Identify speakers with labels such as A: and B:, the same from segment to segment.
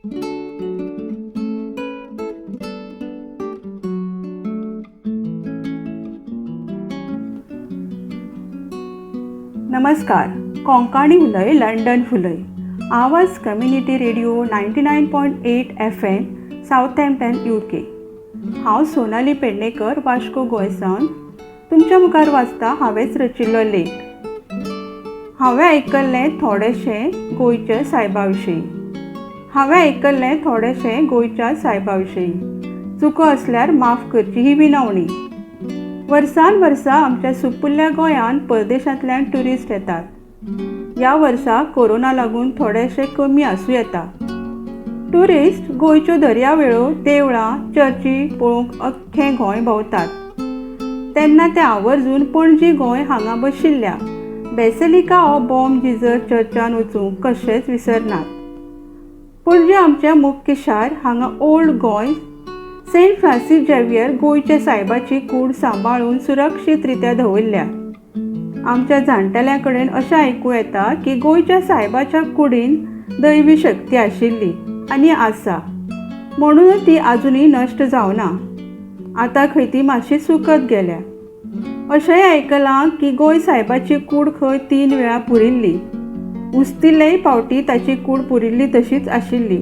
A: नमस्कार. कोंकणी उलय London फुलय. Awaaz community radio 99.8 FM, Southampton, UK. हांव सोनाली पेडणेकर, वास्को, गोंय सावन तुमच्या मुखार वाचता हांवेंच रचिल्लो लेख. हांवें आयकल्लें थोडेशें गोंयच्या सायबा विशीं. हांवें आयकल्लें थोडेशें गोंयच्या सायबा विशीं. चुको आसल्यार माफ करची ही विनवणी. वर्सान वर्सा आमच्या सुपुल्ल्या गोंयांत परदेशांतल्यान ट्युरिस्ट येतात. ह्या वर्सा कोरोना लागून थोडेशे कमी आसूं येता. ट्युरिस्ट गोंयच्यो दर्यावेळो, देवळां, चर्ची पळोवंक अख्खें गोंय भोंवतात. तेन्ना ते आवर्जून पणजी गोंय हांगा बशिल्ल्या बेसिलिका ऑफ बॉम जिजस चर्चान वचूंक कशेंच विसरनात. पणजे आमचें मुख्य शार. हांगा old Goem Saint Francis Xavier गोंयच्या सायबाची कूड सांबाळून सुरक्षीत रित्या दवरल्या. आमच्या जाणटेल्यां कडेन अशें आयकूं येता की गोंयच्या सायबाच्या कुडीन दैवी शक्ती आशिल्ली आनी आसा, म्हणूनच ती आजुनूय नश्ट जावना. आतां खंय ती मातशी सुकत गेल्या. अशेंय आयकलां की गोंय सायबाची कूड खंय 3 वेळा पुरिल्ली. उस्तिल्लेय फावटी ताची कूड पुरिल्ली तशीच आशिल्ली.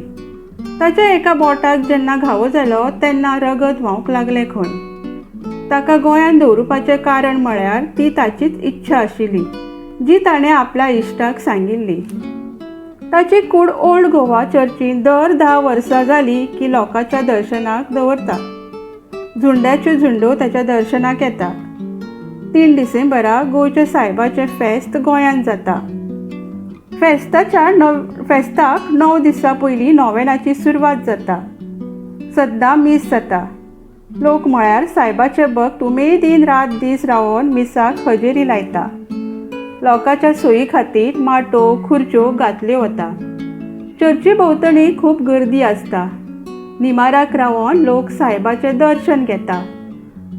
A: ताच्या एका बोटाक जेन्ना घावो जालो तेन्ना रगत व्हांवंक लागलें खंय. ताका गोंयांत दवरुपाचें कारण म्हळ्यार ती ताचीच इच्छा आशिल्ली, जी ताणें आपल्या इश्टाक सांगिल्ली. ताची कूड ओल्ड गोवा चर्चींत दर 10 वर्सां जालीं की लोकांच्या दर्शनाक दवरतात. झुंड्याच्यो झुंडो ताच्या दर्शनाक येतात. 3 डिसेंबराक गोंयच्या सायबाचें फेस्त गोंयांत जाता. फेस्ताक 9 दिसां पयलीं नोवेनाची सुरवात जाता. सद्दां मीस जाता. लोक म्हळ्यार सायबाचे भक्त उमेदीन रात दीस रावन मिसाक हजेरी लायता. लोकांच्या सोयी खातीर माटो, खुर्च्यो घातल्यो वता. चर्ची भोंवतणी खूब गर्दी आसता. निमाराक रावन लोक सायबाचें दर्शन घेता.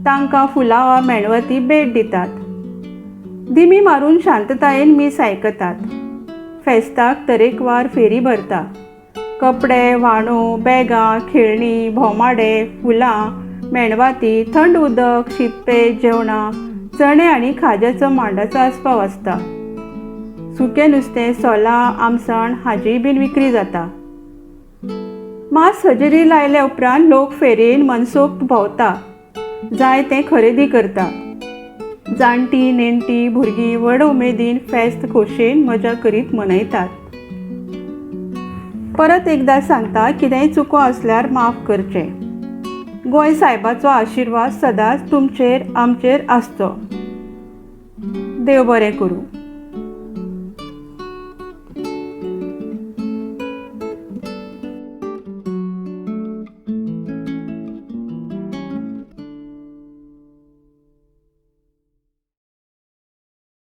A: तांकां फुलां वा मेणवाती भेट दितात. दिमी मारून शांततायेन मीस आयकतात. फेस्ताक तरेकवार फेरी भरता. कपडे, व्हाणो, बॅगां, खेळणी, भोमाडे, फुलां, मेणवाती, थंड उदक, शीतपेय, जेवणां, चणे आनी खाज्याचो मांडाचो आस्पाव आसता. सुकें नुस्तें, सोलां, आमसाण हाजीय बीन विक्री जाता. मास हजेरी लायल्या उपरांत लोक फेरयेन मनसोक्त भोंवता, जाय तें खरेदी करता. जाणटी नेणटी भुरगीं व्हड उमेदीन फेस्त खोशयेन मजा करीत मनयतात. परत एकदां सांगता, कितेंय चुको आसल्यार माफ करचें. गोंय सायबाचो आशिर्वाद सदांच तुमचेर आमचेर आसचो. देव बरें करूं.